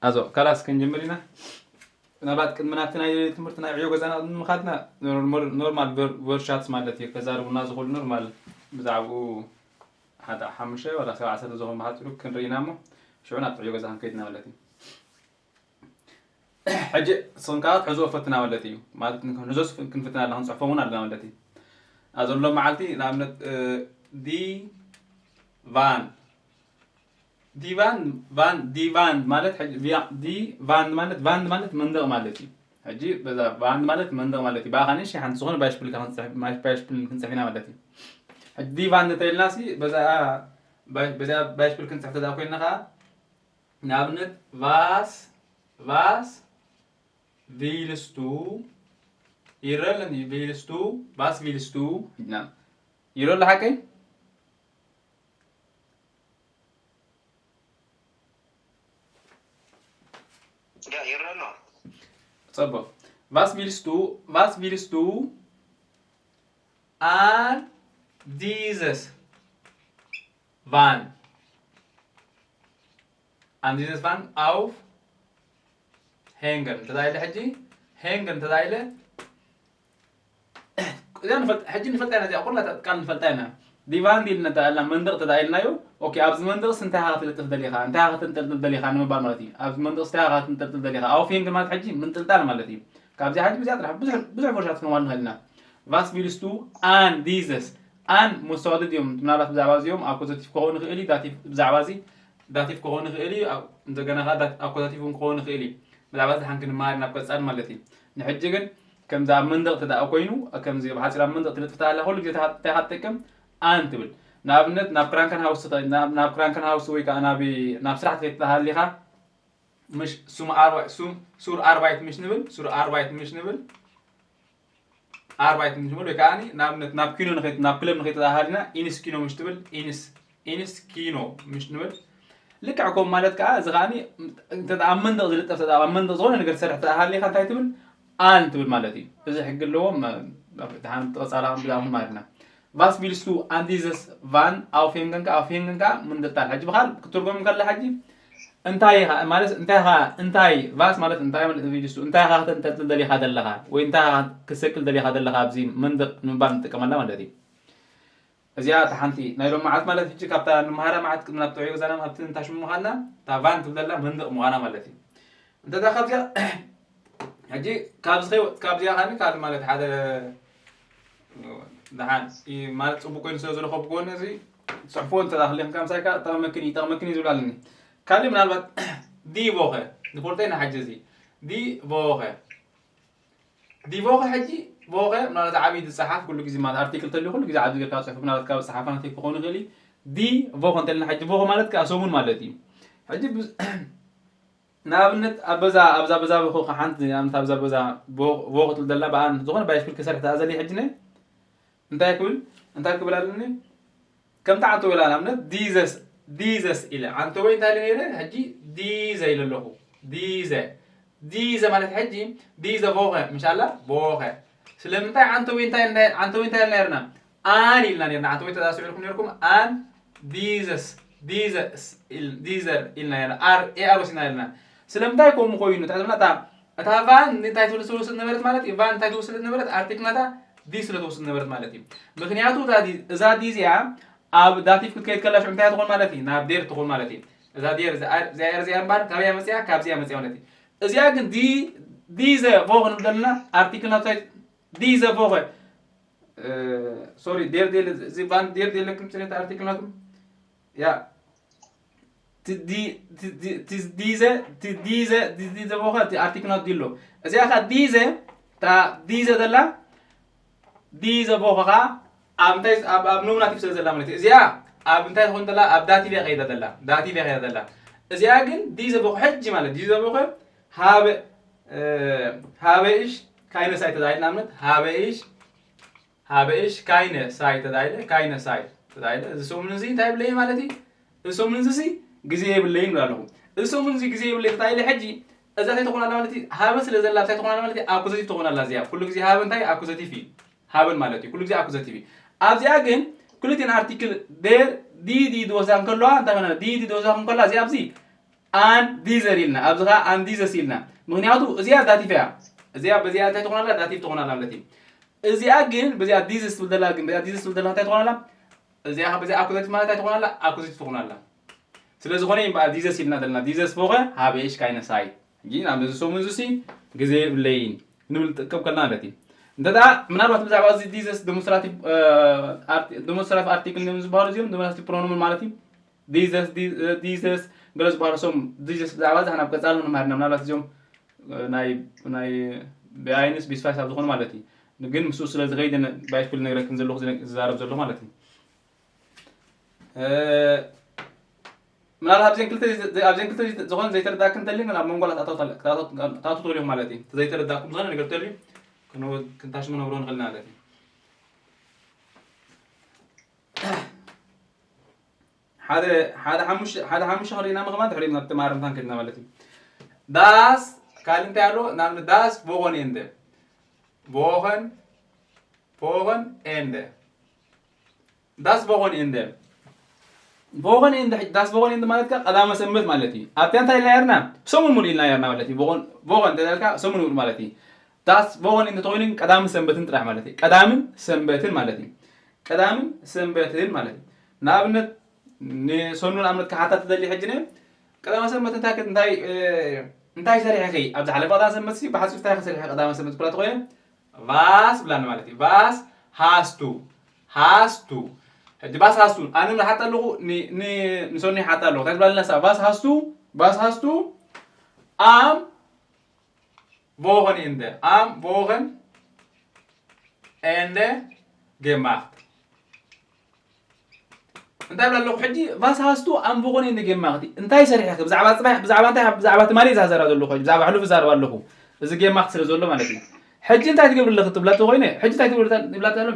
ናዞ ካላስ ክንጅምር ኢና። ምናልባት ቅድሚ ናብቲ ናይ ትምህርቲ ናይ ዕዮ ገዛና ቅድሚ ምኻድና ኖርማል፣ ኖርማል ቨር-፣ ቨርሻትስ ማለት እዩ ከዛርቡና ዝኽእሉ ኖርማል ብዛዕባኡ ሓደ ሓሙሽተ ወላ ሰብዓ ዓሰርተ ዝኾኑ ብሓፂሩ ክንርኢ ኢና እሞ ሽዑ ናብቲ ዕዮ ገዛ ክንከይድ ኢና ማለት እዩ። ሕጂ ንስኹም ከዓ ክትሕዝዎ ፈትና ማለት እዩ። ማለት ክንሕዞ ክንፍትና ኣለና፣ ክንፅሕፎም እውን ኣለና ማለት እዩ። ኣብ ዘሎ መዓልቲ ንኣብነት እ፣ ዲ ቫን ዲቫን ቫን ዲቫን ማለት ሕጂ ቪያ- ዲ ቫን ማለት ቫን ማለት መንደቕ ማለት እዩ። ሕጂ በዛ ቫን ማለት መንደቕ ማለት እዩ። ብኣኻ ንእሽተይ ሓንቲ ዝኾነ ባይሽፕል ክንፅሕፍ ባይሽፕል ክንፅሕፍ ኢና ማለት እዩ። ሕጂ ዲቫን እንተኢልና ሲ በዛ ባይ- በዛ ባይሽፕል ክንፅሕፍ ተዛ ኮይንና ከዓ ንኣብነት ቫስ ቫስ ቪልስቱ ይረለን ቪልስቱ ቫስ ቪልስቱ ይና ይረለ ሓቀይ Ja, ይረሎ። ጸቦ ቫስ ቪልስቱ ቫስ ቪልስቱ ኣን ዲዘስ ቫን ኣን ዲዘስ ቫን ኣውፍ ሄንገን እንተዛ ኢለ ሕጂ ሄንገን እንተዛ ኢለ እዚኣ ንፈልጥ ሕጂ ንፈልጣ ኢና እዚኣ ኩላ ቃል ንፈልጣ ኢና ዲቫን ዲል ነታ ኣላ መንደቕ ተዛ ኢልናዮ ኦኬ ኣብዚ መንደቕስ እንታይ ኢኻ ክትልጥፍ ደሊኻ እንታይ ኢኻ ከተንጠልጥል ደሊኻ ንምባል ማለት እዩ ኣብዚ መንደቕስ እንታይ ኢኻ ከተንጠልጥል ደሊኻ ኣውፍ ሄንገን ማለት ሕጂ ምንጥልጣል ማለት እዩ ካብዚ ሕጂ ብዚኣ ጥራሕ ብዙሕ ብዙሕ ቨርሻት ክንዋል ንኽእል ኢና ቫስ ቪልስቱ ኣን ዲዘስ ኣን መስተዋድድ እዮም ምናልባት ብዛዕባ እዚኦም ኣኮዘቲቭ ክኸውን ይኽእል እዩ ዳቲቭ ብዛዕባ እዚ ዳቲቭ ክኸውን ይኽእል እዩ እንደገና ከዓ ኣኮዛቲቭ እውን ክኸውን ይኽእል እዩ ብዛዕባ እዚ ሓንቲ ክንመሃር ናብ ቀፃል ማለት እዩ ንሕጂ ግን ከምዚ ኣብ መንደቕ ተደኣ ኮይኑ ከምዚ ብሓፂር ኣብ መንደቕ ትልጥፍ ተሃላ ኩሉ ግዜ እንታይ ትጠቅም ኣን ትብል ንኣብነት ናብ ክራንከን ሃውስ ናብ ክራንከን ሃውስ ወይ ከዓ ናብ ናብ ስራሕ ትኸይድ ተሃሊኻ ምሽ ሱም ኣርባይት ሱም ሱር ኣርባይት ምሽ ንብል ሱር ኣርባይት ምሽ ንብል ኣርባይት ምሽ ንብል ወይ ከዓ ንኣብነት ናብ ኪኖ ንኸይት ናብ ክለብ ንኸይት ተሃሊና ኢንስ ኪኖ ምሽ ትብል ኢንስ ኢንስ ኪኖ ምሽ ንብል ልክዕ ከም ማለት ከዓ እዚ ከዓ እንተ ኣብ መንደቕ ዝልጠፍ ተጣ ኣብ መንደቕ ዝኾነ ነገር ትሰርሕ ተሃሊኻ እንታይ ትብል ኣን ትብል ማለት እዩ እዚ ሕጊ ኣለዎም ድሓን ተቐፃላ ብዛዕባ ማለት ኢና ቫስ ቪልስቱ ኣንዲዘስ ቫን ኣውፌንገን ከዓ ኣውፌንገን ከዓ ምንድልታል ሕጂ ብኻል ክትርጎም ከላ ሕጂ እንታይ ኢኻ ማለት እንታይ ኢኻ እንታይ ቫስ ማለት እንታይ ማለት ቪልስቱ እንታይ ኢኻ ከተንጠልጥል ደሊኻ ዘለኻ ወይ እንታይ ኢኻ ክሰቅል ደሊኻ ዘለኻ ኣብዚ መንደቕ ንምባል ንጥቀመላ ማለት እዩ እዚኣ እታ ሓንቲ ናይ ሎም መዓልቲ ማለት ሕጂ ካብታ ንምሃራ መዓልቲ ቅድሚ ናብ ጥዑይ ገዛና ኣብቲ እንታይ ሽሙ ምዃንና እታ ቫን ትብለላ መንደቕ ምዃና ማለት እዩ እንተዛ ካብዚኣ ሕጂ ካብዚ ከይወ- ካብዚኣ ካኒ ካልእ ማለት ሓደ ደሓን ይ- ማለት ፅቡቅ ኮይኑ ስለ ዝረኸብኩዎ ነዚ ፅሕፎ እንተዳክልን ከምሳይ ከዓ ጠቕመክን ይጠቕመክን እዩ ዝብል ኣለኒ ካልእ ምናልባት ዲ ቮኸ ዝፈልጦ ኢና ሕጂ እዚ ዲ ቮኸ ዲ ቮኸ ሕጂ ቮኸ ምናልባት ዓብዪ ዝፀሓፍ ኩሉ ግዜ ማለት ኣርቲክል ተልዩ ኩሉ ግዜ ዓብዪ ጌርካ ፅሑፍ ምናልባት ካብ ፀሓፋ ናተይ ክኾኑ ይኽእል እዩ ዲ ቮኸ እንተልና ሕጂ ቮኸ ማለት ከዓ ሰሙን ማለት እዩ ሕጂ ንኣብነት ኣብ በዛ ኣብዛ በዛ ቮኸ ሓንቲ ንኣብነት ኣብዛ በዛ ቮኸ ትብል ዘላ ብኣን ዝኾነ ባይስክል ክሰርሕ ተኣ ዘለ ሕጂ ነ እንታይ ክብል እንታይ ክብል ኣለኒ ከምቲ ዓንተወይ ኢላ ንኣብነት ዲዘስ ዲዘስ ኢለ ዓንተወይ እንታይ ኢለ ነይረ ሕጂ ዲዘ ኢለ ኣለኹ ዲዘ ዲዘ ማለት ሕጂ ዲዘ ቮኸ ምሻላ ቮኸ ስለምንታይ ዓንተወይ እንታይ ዓንተወይ እንታይ ኢልና ነርና ኣን ኢልና ነርና ዓንተወይ ተዛስዑ ኢልኩም ነርኩም ኣን ዲዘስ ዲዘስ ዲዘር ኢልና ነርና ኣር ኤኣር ወሲና ኢልና ስለምንታይ ከምኡ ኮይኑ እንታይ ዝብላ እታ ቫን እንታይ ትውስድ ነበረት ማለት እዩ ቫን እንታይ ትውስድ ነበረት ኣርቲክል ናታ ዲ ስለ ትወስድ ነበረት ማለት እዩ ምክንያቱ እዛ ዲ እዚኣ ኣብ ዳቲቭ ክትከይድ ከላ ሽዑ እንታይ ትኾን ማለት እዩ ናብ ዴር ትኾን ማለት እዩ እዛ ዴር እዚኣ እምባር ካበያ መፅያ ካብዚኣ መፅያ ማለት እዩ እዚኣ ግን ዲ ዲ ዘ ቮ ክንብል ዘለና ኣርቲክል ናቱ ዲ ዘ ቮ ሶሪ ዴር ዴል እዚ ቫን ዴር ዴል ለክም ፅሬት ኣርቲክል ናቱ ያ ዲዘ ዲዘ ዲዘ ዲዘ ቮኸ ኣርቲክል ናት ዲሎ እዚኣ ካ ዲዘ ታ ዲዘ ዘላ ዲዘ ቮኸ ካ ኣብ እንታይ ኣብ ኣብ ንውናት ይፍሰል ዘላ ማለት እዚኣ ኣብ እንታይ ትኾን ዘላ ኣብ ዳቲቭ ከይዳ ዘላ ዳቲቭ ከይዳ ዘላ እዚኣ ግን ዲዘ ቮኸ ሕጂ ማለት ዲዘ ቮኸ ሃበ ሃበ እሽ ካይነሳይ ተዛይድ ናምነት ሃበ እሽ ሃበ እሽ ካይነ ሳይ ተዛይደ ካይነ ሳይ ተዛይደ እዚ ሰሙን እዚ እንታይ ብለይ ማለት እዩ እዚ ሰሙን እዚ ሲ ግዜ የብለይን ንብል ኣለኹ እዚ ሰሙን እዚ ግዜ የብለይ እንታይ ኢለ ሕጂ እዛ እንታይ ትኾን ኣላ ማለት እዩ ሃበ ስለ ዘላ እንታይ ትኾን ኣላ ማለት እዩ ኣኩዘቲቭ ትኾን ኣላ እዚኣ ኩሉ ግዜ ሃበ እንታይ ኣኩዘቲቭ እዩ ሃበን ማለት እዩ ኩሉ ግዜ ኣኩዘቲቭ እዩ ኣብዚኣ ግን ክልቲን ኣርቲክል ዴር ዲዲ ዝወስዳ እንከለዋ እንታይ ኾነ ዲዲ ዝወስዳ እንከላ እዚኣ ኣብዚ ኣን ዲዘር ኢልና፣ ኣብዚ ኸዓ ኣን ዲዘስ ኢልና። ምኽንያቱ እዚኣ ዳቲቭ እያ። እዚኣ በዚኣ እንታይ ትኾን ኣላ? ዳቲቭ ትኾን ኣላ ማለት እዩ። እዚኣ ግን በዚኣ ዲዘስ ትብል ዘላ ግን በዚኣ ዲዘስ ትብል ዘላ እንታይ ትኾን ኣላ? እዚኣ ኸዓ በዚኣ ኣኩዛቲቭ ማለት እንታይ ትኾን ኣላ? ኣኩዛቲቭ ትኾን ኣላ። ስለ ዝኾነ እዩ እምበኣር ዲዘስ ኢልና ዘለና። ዲዘስ ቮኸ ሃብ ኤሽ ካይነ ሳይት። ሕጂ ናብ ነዚ ሰሙን እዙሲ ግዜ የብለይን ንብል ንጥቀም ከለና ማለት እዩ። እንተ ደኣ ምናልባት ብዛዕባ እዚ ዲዘስ ዴሞንስትራቲቭ ኣርቲ-፣ ዴሞንስትራቲቭ ኣርቲክል እዮም ዝበሃሉ እዚኦም፣ ዴሞንስትራቲቭ ፕሮኖምን ማለት እዩ። ዲዘስ፣ ዲ-፣ ዲዘስ ገለ ዝበሃሉ ሰም ዲዘስ ብዛዕባ እዚ ናብ ቀጻሊ ንመሃር ኢና። ምናልባት እዚኦም ናይ፣ ናይ ቢኣይንስ ቢስፋይስ ኣብ ዝኾኑ ማለት እዩ። ግን ምስኡ ስለ ዝኸይድ ባይስኩል ነግረክን ዘለኹ ዝነ-፣ ዝዛረብ ዘለኹ ማለት እዩ። እ፣ ምናልባት ኣብዘን ክልተ ዘይ-፣ ኣብዘን ክልተ ዘይ-፣ ዝኾነ ዘይተረዳእክን እንተልዩ ግን ኣብ መንጎ ላት ኣታቱ ተል-፣ ኣታቱ፣ ኣታቱ ተልዩ ማለት እዩ። ዘይተረዳእኩም ዝኾነ ነገር ተልዩ ክንው-፣ ክንታሽሙ ነብሮ ንኽእል ማለት እዩ። ሓደ፣ ሓደ ሓሙሽ-፣ ሓደ ሓሙሽተ ክንርኢና ምኽማን ድሕሪኡ ናብ ተማርምታን ከድና ማለት እዩ። ዳስ ካልእ እንታይ ኣሎ? ናብ ዳስ ቮኸን ኤንደ። ቮኸን፣ ቮኸን ኤንደ። ዳስ ቮኸን ኤንደ። ቮኸን ኤንደ፣ ዳስ ቮኸን ኤንደ ማለት ከኣ ቀዳመ ሰንበት ማለት እዩ። ኣብታ እንታይ ኢልና ነርና? ሰሙን ሙሉእ ኢልና ነርና ማለት እዩ። ቮኸን፣ ቮኸን እንተ ኢልካ ሰሙን ሙሉእ ማለት እዩ። ዳስ ቮኸን ኤንደ ተኾይኑ ግን ቀዳምን ሰንበትን ጥራሕ ማለት እዩ። ቀዳምን ሰንበትን ማለት እዩ። ቀዳምን ሰንበትን ማለት እዩ። ንኣብነት፣ ንሰኑ ንኣብነት ክሓታ ትደሊ ሕጂ ነ፣ ቀዳመ ሰንበት እንታይ ከ-፣ እንታይ፣ እ፣ እንታይ ሰሪሕኺ? ኣብ ዝሓለፈ ቀዳመ ሰንበት ሲ፣ ብሓጺሩ እንታይ ሰሪሐ ቀዳመ ሰንበት ክብላ ተኾይነ? ቫስ ብላኒ ማለት እዩ። ቫስ ሃስቱ፣ ሃስቱ። ሕጂ ቫስ ሃስቱ፣ ኣነ ንሓታ ኣለኹ፣ ን-፣ ን-፣ ንሰኑ ይሓታ ኣለኹ። እንታይ ትብላልና ንሳ? ቫስ ሃስቱ፣ ቫስ ሃስቱ፣ ኣም ቮኸን ኤንደ፣ ኣም ቮኸን ኤንደ ጌማኽት። እንታይ ብላ ኣለኹ ሕጂ? ቫስ ሃስቱ ኣም ቮኸን ኤንደ ጌማኽት። እንታይ ሰሪሐ? ብዛዕባ ጽባሕ፣ ብዛዕባ እንታይ? ብዛዕባ ትማሊ እዛ ዘራ ዘለኹ፣ ብዛዕባ ሕሉፍ እዛረብ ኣለኹ። እዚ ጌማኽት ስለ ዘሎ ማለት እዩ። ሕጂ እንታይ ትገብርለኺ ትብላ ተኾይነ፣ ሕጂ እንታይ ትገብር ትብላ ተሎ?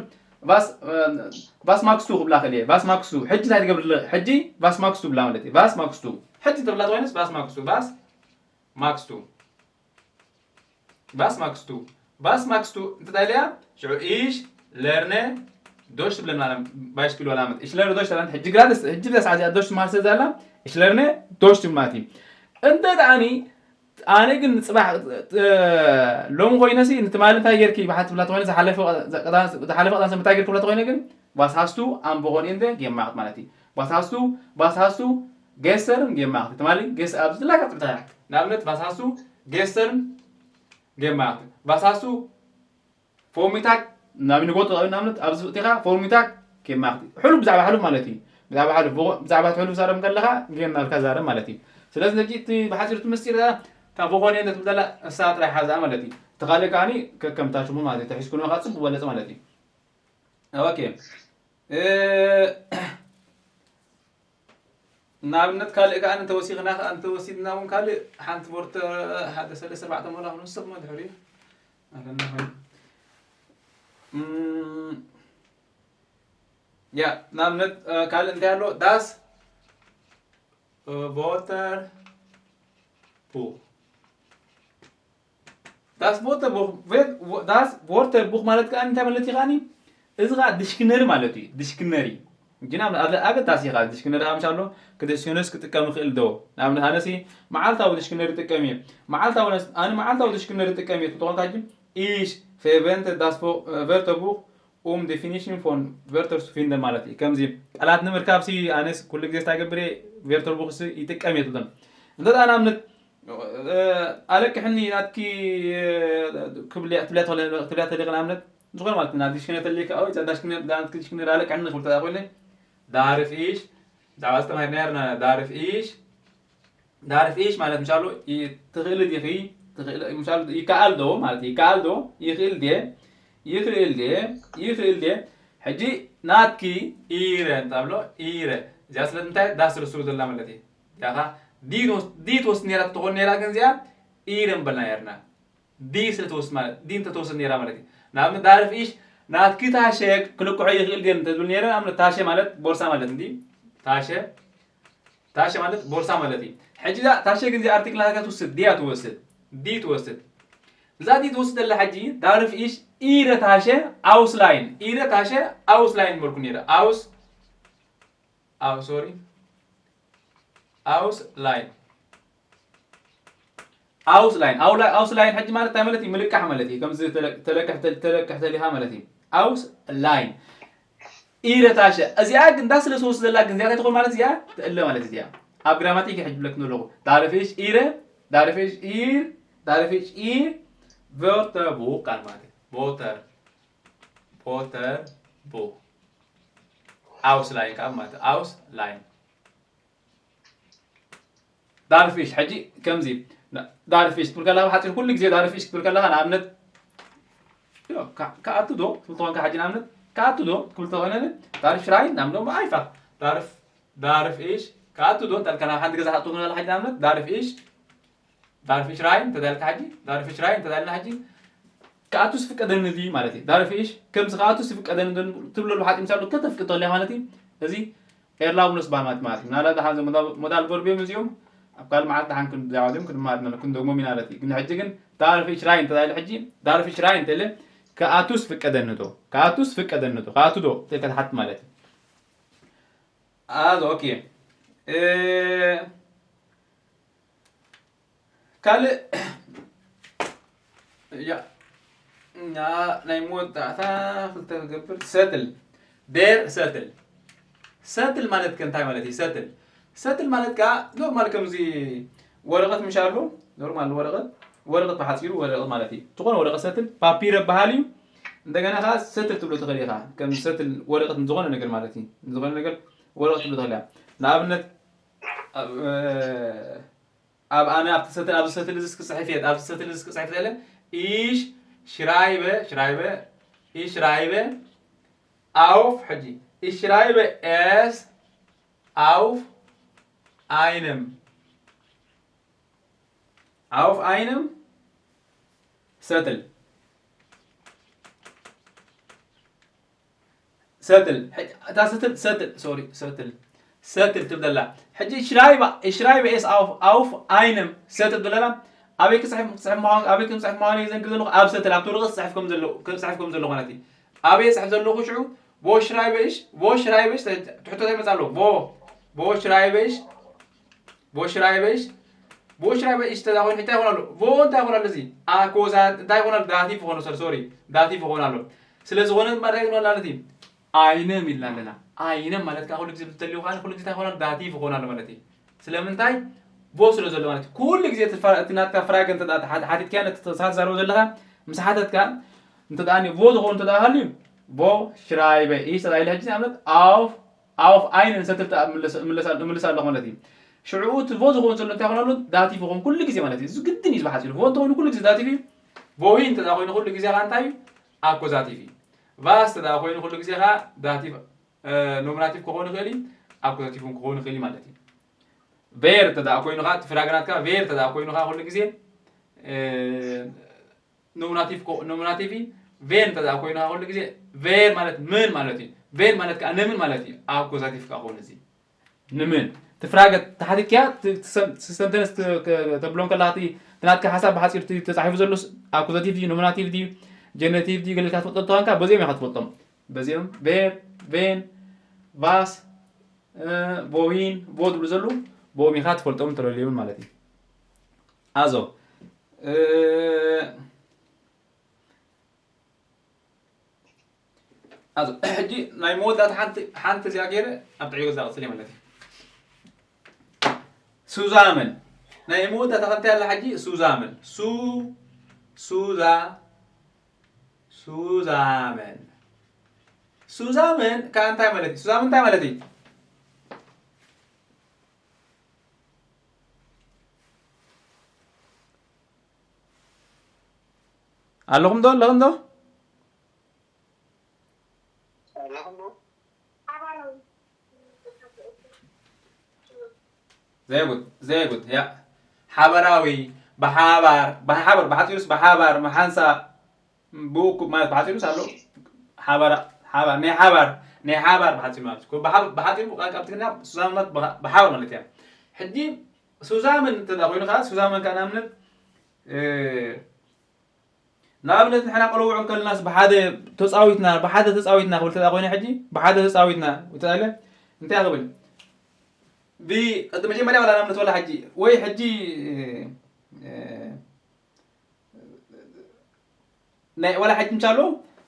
ቫስ፣ እ፣ ቫስ ማክስቱ ክብላ ከልየ፣ ቫስ ማክስቱ። ሕጂ እንታይ ትገብርለኺ? ሕጂ ቫስ ማክስቱ ብላ ማለት እዩ። ቫስ ማክስቱ። ሕጂ ትብላ ተኾይነስ ቫስ ማክስቱ፣ ቫስ ማክስቱ። ቫስ ማክስቱ። ቫስ ማክስቱ እንተ ኢለያ፣ ሽዑ ኢሽ ለርነ ዶሽ ትብለና ኣላ፣ ባይሽፒል ዋላ መት። ኢሽ ለርነ ዶሽ ትብለና፣ ሕጂ ግራ ደስ፣ ሕጂ ደስ ዓዚያ ዶሽ ትማር ስለ ዘላ፣ ኢሽ ለርነ ዶሽ ትብል ማለት እዩ። እንተ ደኣኒ፣ ኣነ ግን ጽባሕ፣ እ፣ ሎሚ ኮይነሲ፣ ንትማሊ እንታይ ጌርኪ ብሓት ትብላ ተኾይነ፣ ዝሓለፈ፣ ዝሓለፈ ቀዳም ሰንበት እንታይ ጌርኪ ትብላ ተኾይነ ግን፣ ቫስ ሃስቱ ኣም ቮኸን ኤንደ ጌማኽት ማለት እዩ። ቫስ ሃስቱ፣ ቫስ ሃስቱ ጌስተርን ጌማኽት። ትማሊ ጌስ-፣ ኣብዚ ዝላካ ጽብታ እያ። ንኣብነት፣ ቫስ ሃስቱ ጌስተርን ጌማኽት። ቫስ ሃስቱ ፎርሚታግ፣ ናብ ንጎ ተቐቢል ንኣብነት፣ ኣብዚ ፍእቲኻ ፎርሚታግ ጌማኽት። ሕሉፍ ብዛዕባ ሕሉፍ ማለት እዩ። ብዛዕባ ሕሉፍ፣ ብዛዕባ ሕሉፍ ዛረብ ከለኻ፣ ጌም ናልካ ዛረብ ማለት እዩ። ስለዚ፣ ነጂ እቲ ብሓጺሩ እቲ ምስጢር እታ ቮኸን ኤንደ ትብል ዘላ እሳ ጥራይ ሓዛ ማለት እዩ። እቲ ካልእ ከኣኒ ከከምታ ሽሙ ማለት እዩ። ተሒዝኩ ንኻ ጽቡቕ በለጽ ማለት እዩ። ኦኬ። እ፣ ንኣብነት ካልእ ከኣ እንተወሲኽና ከኣ እንተወሲድና እውን ካልእ ሓንቲ ቮርተ ሓደ ሰለስተ ኣርባዕተ ሞላ ክንወስኽ ሞ ድሕሪኡ ኣለና ኮይኑ። እም፣ ያ፣ ንኣብነት፣ እ፣ ካልእ እንታይ ኣሎ? ዳስ፣ እ፣ ቮተር ፑ። ዳስ ቮርተ ቡኽ፣ ቬ-፣ ዳስ ቮርተ ቡኽ ማለት ከኣ እንታይ ማለት እዩ ከኣኒ? እዚ ከኣ ዲሽክነሪ ማለት እዩ። ዲሽክነሪ። ግን ኣብ-፣ ኣብ-፣ ኣገዳሲ እዩ ከኣ ዲሽክነሪ ከኣ ምሻሎ ክደሽክነሪስ ክጥቀም ይኽእል ዶ? ንኣብነት ኣነሲ መዓልታዊ ዲሽክነሪ ይጥቀም እየ። መዓልታዊ ነስ-፣ ኣነ መዓልታዊ ዲሽክነሪ ይጥቀም እየ። ትኾንካ ግን ኢሽ ፌቨንተ ዳስ ቮ-፣ ቨርተ ቡኽ ኡም ዴፊኒሽን ፎን ቨርተር ሱ ፊንደ ማለት እዩ። ከምዚ ቃላት ንምርካብሲ ኣነስ ኩሉ ግዜ እንታይ ገብር እየ? ቨርተር ቡኽሲ ይጥቀም እየ ትብሎም። እንተ ደኣ ንኣብነት፣ እ፣ ኣለቅሕኒ ናትኪ፣ እ፣ ክብልያ፣ ትብልያ ተለ-፣ ትብልያ ተሊኸ ንኣብነት፣ ዝኾነ ማለት እዩ፣ ናብ ዲሽክነሪ ተሊካ፣ ኦይ፣ እዛ ዳሽክነ-፣ ናትኪ ዲሽክነሪ ኣለቅሕኒ ክብል ተደኣ ኮይነ፣ ዳርፍ ኢሽ፣ ብዛዕባ ዝተማሂርና ነርና፣ ዳርፍ ኢሽ፣ ዳርፍ ኢሽ ማለት ምሻሉ ይ-፣ ትኽእሊ ዲኺ? ትኽእሊ፣ ምሻሉ ይከኣል ዶ ማለት እዩ። ይከኣል ዶ? ይኽእል ድየ? ይኽእል ድየ? ይኽእል ድየ? ሕጂ ናትኪ ኢረ እንተብሎ ኢረ። እዚኣ ስለ ምንታይ ዳስ ርሱ ዘላ ማለት እዩ። እዚኣ ኸ ዲ ትወስ-፣ ዲ ትወስድ ነይራ ትኾን ነይራ ግን እዚኣ ኢረ ምበልና ነርና። ዲ ስለ ትወስድ ማለት፣ ዲ እንተትወስድ ነይራ ማለት እዩ። ንኣብነት ዳርፍ ኢሽ ናትኪ ታሸ ክልቅሖ ይኽእል ድየ እንተዝብል ነይረ፣ ንኣብነት ታሸ ማለት ቦርሳ ማለት እንዲ ታሸ ታሸ ማለት ቦርሳ ማለት እዩ። ሕጂ እዛ ታሸ ግን እዚኣ ኣርቲክል ናትካ ትወስድ ድያ ትወስድ? ዲ ትወስድ። እዛ ዲ ትወስድ ዘላ ሕጂ ዳርፍ ኢሽ ኢረ ታሸ ኣውስላይን፣ ኢረ ታሸ ኣውስላይን በልኩ ነይረ። ኣውስ-፣ ኣው-፣ ሶሪ። ኣውስላይን። ኣውስ ላይን ኣውላ ኣውስ ላይን ሕጂ ማለት እንታይ ማለት እዩ? ምልቃሕ ማለት እዩ። ከምዚ ተለ- ተለቅሕ ተል- ተለቅሕ ተሊኻ ማለት እዩ። ኣውስ ላይን ኢረ ታሸ እዚኣ ግን እንዳ ስለ ሶስት ዘላ ግን እዚኣ እንታይ ትኾን ማለት እዚኣ ትእለ ማለት እዚኣ ኣብ ግራማቲክ ሕጂ ብለክ ኣለኹ። ዳርፍ ኢሽ ኢረ ዳርፍ ኢሽ ኢር ዳርፍ ኢሽ ኢር ቨርተቡ ቃል ማለት እዩ። ቮተር ቮተር ቡ ኣውስ ላይን ካብ ማለት ኣውስ ላይን ዳርፊሽ ሕጂ ከምዚ ዳርፊሽ ትብል ከለኻ ብሓፂር ኩሉ ግዜ ዳርፊሽ ክትብል ከለኻ ንኣብነት ዮ፣ ካ- ከኣቱ ዶ ትብል ተኾንካ ሕጂ ንኣብነት ከኣቱ ዶ ትብል ተኾነ ዳርፍ ሽራይ ናብ ደሞ ኣይፋ ዳርፍ ዳርፍ ኢሽ ከኣቱ ዶ እንተልካ ናብ ሓንቲ ገዛ ከኣቱ ክነላ ሕጂ ንኣብነት ዳርፍ ኢሽ ዳርፍ ኢሽ ራይ እንተዳልካ ሕጂ ዳርፍ ኢሽ ራይ እንተዳልና ሕጂ ከኣቱስ ፍቀደኒ ድዩ ማለት እዩ። ዳርፍ ኢሽ ከምዚ ከኣቱስ ፍቀደኒ ዶ ትብለሉ ሓፂር ምሳሉ ከተፍቅድ ተለያ ማለት እዩ። እዚ ኤርላውነስ ባህማት ማለት እዩ። ናላ ደሓን ሞዳል ቨርብ እዮም እዚኦም ኣብ ካልእ መዓልቲ ደሓን ክንዛወድም ክንማርና ክንደግሞም ኢና ማለት እዩ። ግን ሕጂ ግን ዳርፍ ኢሽ ራይ እንተዳለ ሕጂ ዳርፍ ኢሽ ራይ እንተለ ከኣቱስ ፍቀደኒ ዶ ከኣቱስ ፍቀደኒ ዶ ከኣቱ ዶ ተከታሓት ማለት እዩ። ኣዝ ኦኬ ካልእ ያ እና ናይ መወዳእታ ክልተ ክገብር ሰትል ዴር ሰትል ሰትል ማለት ከ እንታይ ማለት እዩ? ሰትል ሰትል ማለት ከዓ ኖርማል ከምዚ ወረቐት ምሽ ኣሎ ኖርማል ወረቐት ወረቐት ብሓፂሩ ወረቐት ማለት እዩ። ዝኾነ ወረቐት ሰትል ፓፒረ በሃል እዩ። እንደገና ከዓ ሰትል ትብሎ ትኽእል ኢኻ ከም ሰትል ወረቐት ዝኾነ ነገር ማለት እዩ። ዝኾነ ነገር ወረቐት ትብሎ ትኽእል እያ። ንኣብነት ኣብ ኣነ ኣብቲ ሰትል ኣብዚ ሰትል እዚ ክፅሕፍ እየ ኣብዚ ሰትል እዚ ክፅሕፍ እየ ኢሽ ሽራይበ ሽራይበ ኢሽ ሽራይበ ኣውፍ ሕጂ ኢሽ ሽራይበ ኤስ ኣውፍ ኣይንም ኣውፍ ኣይንም ሰትል ሰትል እታ ሰትል ሰትል ሶሪ ሰትል ሰትል ትብለላ ሕጂ ሽራይባ ሽራይባ ኤስ ኣውፍ ኣውፍ ኣይንም ሰትል ትብለላ ኣበይ ክፅሕፍ ክፅሕፍ ምዃኑ ኣበይ ክፅሕፍ ምዃኑ ዘንግር ዘለኹ ኣብ ሰትል ኣብቲ ወረቐት ክፅሕፍ ከም ዘለኹ ክፅሕፍ ከም ዘለኹ ማለት እዩ ኣበይ ፅሕፍ ዘለኹ ሽዑ ቮ ሽራይበ ኢሽ ቮ ሽራይበ ኢሽ ትሕቶ ይመፅእ ኣለዎ ቮ ቮ ሽራይበ ኢሽ ቮ ሽራይበ ኢሽ ቮ ሽራይበ ኢሽ ተዛ ኮይኑ እንታይ ይኾን ኣሎ ቮ እንታይ ይኾን ኣሎ እዚ ኣኮዛ እንታይ ይኾን ኣሎ ዳቲቭ ይኾን ሶሪ ሶሪ ዳቲቭ ይኾን ኣሎ ስለ ዝኾነ ድማ እንታይ ይኾን ኣሎ ማለት እዩ ኣይነም ኢልና ኣለና። ኣይነም ማለት ከዓ ኩሉ ግዜ ብትደልዩ ከዓ ኩሉ ግዜ እንታይ ይኾናል ዳቲቭ ይኾናል ማለት እዩ። ስለምንታይ ቮ ስለ ዘሎ ማለት እዩ። ኩሉ ግዜ እቲ ፍራ- እቲ ናትካ ፍራገ እንተ ደኣ ሓት- ሓቲትካዮ ነቲ ተሳት ዛረቦ ዘለኻ ምስ ሓተትካ እንተ ደኣ ቮ ዝኸውን እንተ ደኣ ሃልዩ ቮ ሽራይበ ኢሽ ተባሂለ ሕጂ ንኣብነት ኣውፍ ኣውፍ ኣይነን ሰትል ተኣ ምለስ- ምለስ- ምልስ ኣለኹ ማለት እዩ። ሽዑ እቲ ቮ ዝኸውን ዘሎ እንታይ ይኾን ኣሎ ዳቲቭ ይኸውን ኩሉ ግዜ ማለት እዩ። እዚ ግድን እዩ ዝበሓፂሉ ቮ እንተኾይኑ ኩሉ ግዜ ዳቲቭ እዩ። ቮሂ እንተ ደኣ ኮይኑ ኩሉ ግዜ ከዓ እንታይ እዩ ኣኮዛቲቭ እዩ። ቫስ ተደኣ ኮይኑ ኩሉ ግዜ ከዓ ዳቲቭ ኖሚናቲቭ ክኸውን ይኽእል እዩ ኣኩዛቲቭ እውን ክኸውን ይኽእል እዩ ማለት እዩ። ቬር ተደኣ ኮይኑ ከዓ እቲ ፍራግናትካ ቬር ተደኣ ኮይኑ ከዓ ኩሉ ግዜ ኖሚናቲቭ ኖሚናቲቭ እዩ። ቬን ተደኣ ኮይኑ ከዓ ኩሉ ግዜ ቬር ማለት ምን ማለት እዩ። ቬን ማለት ከዓ ንምን ማለት እዩ። ኣኩዛቲቭ ከዓ ክኸውን እዚ ንምን ትፍራገት ተሓቲትክያ ሰንተንስ ተብሎም ከለካ እቲ ናትካ ሓሳብ ብሓፂር እቲ ተፃሒፉ ዘሎ ኣኩዛቲቭ ድዩ ኖሚናቲቭ ድዩ ጀነቲቭ ድዩ ገለልካ ትፈልጦ እንተኾንካ በዚኦም ኢኻ ትፈልጦም በዚኦም ቬር ቬን ቫስ ቮሂን ቮ ትብሉ ዘሉ ቦም ኢኻ ትፈልጦም ተለልዮምን ማለት እዩ ኣዞ ሕጂ ናይ መወዳእታ ሓንቲ ሓንቲ እዚኣ ገይረ ኣብ ጥዕዮ ዝዛቕፅል እየ ማለት እዩ። ሱዛመን ናይ መወዳእታ ከንታይ ኣላ ሕጂ ሱዛመን ሱ ሱዛ ሱዛመን ሱዛመን ከዓ እንታይ ማለት እዩ? ሱዛመን እንታይ ማለት እዩ? ኣለኹም ዶ ኣለኹም ዶ ዘጉድ ዘጉድ ያ ሓበራዊ ብሓባር ብሓበር ብሓፂሩስ ብሓባር ምሓንሳ ብእኩብ ማለት ብሓፂሩስ ኣሎ ሓበራ ሓባር ናይ ሓባር ናይ ሓባር ብሓፂሩ ማለት ብሓፂሩ ቃንቃ ብትግርኛ ሱዛመን ብሓባር ማለት እያ ሕጂ ሱዛመን እንተ ኮይኑ ከዓ ሱዛመን ከዓ ንኣብነት ንኣብነት ንሕና ቆልውዑ ከለናስ ብሓደ ተፃዊትና ብሓደ ተፃዊትና ክብል ተዳ ኮይነ ሕጂ ብሓደ ተፃዊትና ተለ እንታይ ክብል ብቅዲ መጀመርያ ዋላ ንኣብነት ዋላ ሕጂ ወይ ሕጂ ናይ ወላ ሕጂ እንቻሎ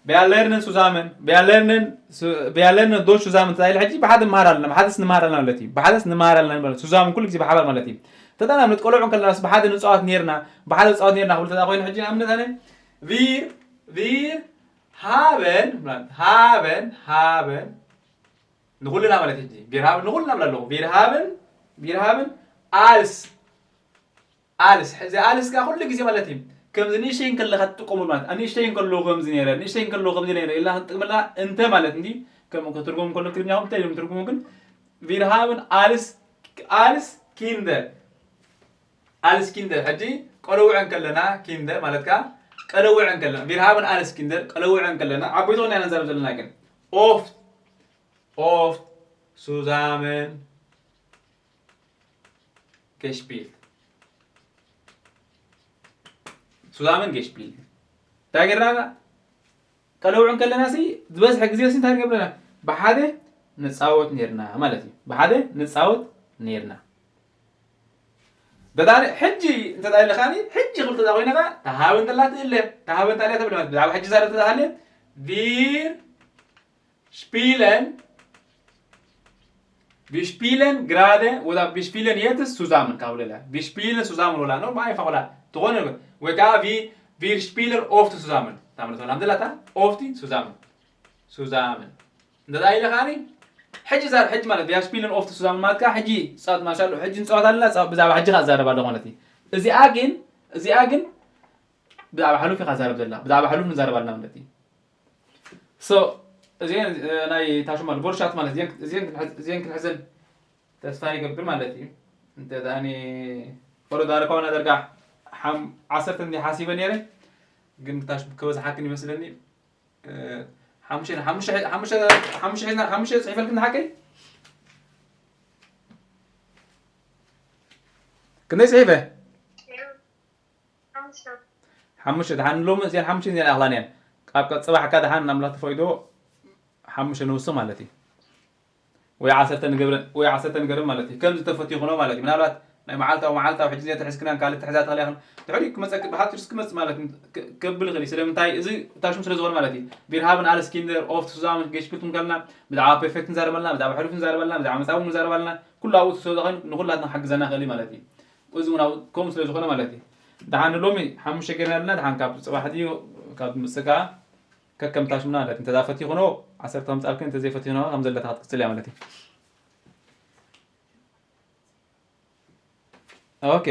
ቢያለርንን ሱዛምን ቢያለርንን ሱ- ቢያለርንን ዶች ሱዛምን ተባሂለ ሕጂ ብሓደ ንመሃር ኣለና ብሓደስ ንመሃር ኣለና ማለት እዩ ብሓደስ ንመሃር ኣለና ማለት ሱዛምን ኩሉ ግዜ ብሓባር ማለት እዩ ተጣና ምንት ቆልዑ ከለናስ ብሓደ ንፃወት ነርና ብሓደ ንፃወት ነርና ክብል ተዳ ኮይኑ ሕጂ ንኣብነት ኣነ ቪር ቪር ሃበን ማለት ሃበን ሃበን ንኩልና ማለት ሕጂ ቪር ሃበን ንኩልና ብላ ኣለኹ ቪር ሃበን ቪር ሃበን ኣልስ ኣልስ እዚ ኣልስ ከኣ ኩሉ ግዜ ማለት እዩ ከምዚ ንእሽተይ እንከለካ ትጥቀሙሉ ማለት ንእሽተይ እንከለዎ ከምዚ ነይረ ንእሽተይ እንከለዎ ከምዚ ነይረ ኢልና ክንጥቀመላ እንተ ማለት እንዲ ከም ክትርጉም እንከሎ ትግርኛ ከም እንታይ እዮም ትርጉሙ ግን ቪርሃብን ኣልስ ኣልስ ኪንደር ኣልስ ኪንደር ሕጂ ቀለውዕ እንከለና ኪንደር ማለት ከኣ ቀለውዕ እንከለና ቪርሃብን ኣልስ ኪንደር ቀለውዕ እንከለና ዓበይቲ ኮይና ኢና ንዛረብ ዘለና ግን ኦፍት ኦፍት ሱዛመን gespielt። Zusammen gespielt። እንታይ ጌርና ኢና? ቀለውዕ እንከለና ሲ ዝበዝሐ ግዜ ሲ እንታይ ንገብር ኢና? ብሓደ ንፃወት ነርና ማለት እዩ። ብሓደ ንፃወት ነርና። ደዳሪ ሕጂ እንተ ኢልኻኒ ሕጂ ክብል ተዛ ኮይነ ኸዓ ተሃበን ተላ ትእለ ተሃበን ታልያ ተብለ ማለት ብዛዕባ ሕጂ ዛረብ ተዛሃለ ቪር spielen Wir spielen gerade oder wir spielen jetzt zusammen ካብ ለላ wir spielen zusammen ወላ ነው ማይ ፈቆላ ትኾነ ወይ ከዓ wir wir spielen oft zusammen ታምነ ሰላም ዘለታ oft zusammen zusammen እንደዛ ኢለ ካኒ ሕጂ ዛር ሕጂ ማለት wir spielen oft zusammen ማለት ከዓ ሕጂ ጻት ማሻሉ ሕጂ ንጸወት ኣለና ብዛዕባ ሕጂ ካዛረብ ኣለኹ ማለት እዩ እዚኣ ግን እዚኣ ግን ብዛዕባ ሓሉፍ ኢኻ ዛረብ ዘላ ብዛዕባ ሓሉፍ ንዛረብ ኣለና ማለት እዩ so እዚአን ናይ ታሽማ ቦርሻት ማለት እዚአን ክንሕዘን ተስፋ ይገብር ማለት እዩ እንተ ዳኒ ወሎ ዳርካውና ደርጋ ዓሰርተ እንዲ ሓሲበ ነይረ ግን ታሽ ክበዝሓክን ይመስለኒ ሓሙሽተ ጽሒፈልክን ሓቀይ ክንደይ ጽሒፈ ሓሙሽተ ድሓን ሎሚ እዚኣን ሓሙሽተ እዚኣን ኣኽላን እየን ኣብ ፅባሕ እካ ድሓን ኣምላኽ ተፈቂዶ ሓሙሽተ ንውሶ ማለት እዩ ወይ ዓሰርተ ንገብረን ወይ ዓሰርተ ንገብረን ማለት እዩ ከምዚ ተፈትዩ ክኖ ማለት እዩ ምናልባት ናይ መዓልታዊ መዓልታዊ ሕጂ እዚኣ ተሕዝክናን ካልእ ትሕዛ ተኽልያኽን ድሕሪ ክመፀ ብሓፂር ክመፅ ማለት ከብል ይኽእል እዩ ስለምንታይ እዚ ታሽም ስለ ዝኾነ ማለት እዩ ቢርሃብን ኣለስ ኪንደር ኦፍት ሱዛምን ገሽፕልቱን ከልና ብዛዕባ ፐርፌክት ንዛረበልና ብዛዕባ ሕሉፍ ንዛረበልና ብዛዕባ መፃዊ ንዛረበልና ኩሉ ኣብኡ ስለ ዝኾነ ንኩላትና ክሕግዘና ክእል ማለት እዩ እዚ እውን ከምኡ ስለ ዝኾነ ማለት እዩ ደሓን ሎሚ ሓሙሽተ ጌርና ኣለና ደሓን ካብ ፅባሕ ድዩ ካብ ምፅእ ከዓ ከከም ታሽምና ማለት እንተዛ ፈትዩ ክኖ ዓሰርተ ከምፃልክን እንተዘይፈትዩ ክኖ ከም ዘለታ ክትቅፅል እያ ማለት እዩ ኦኬ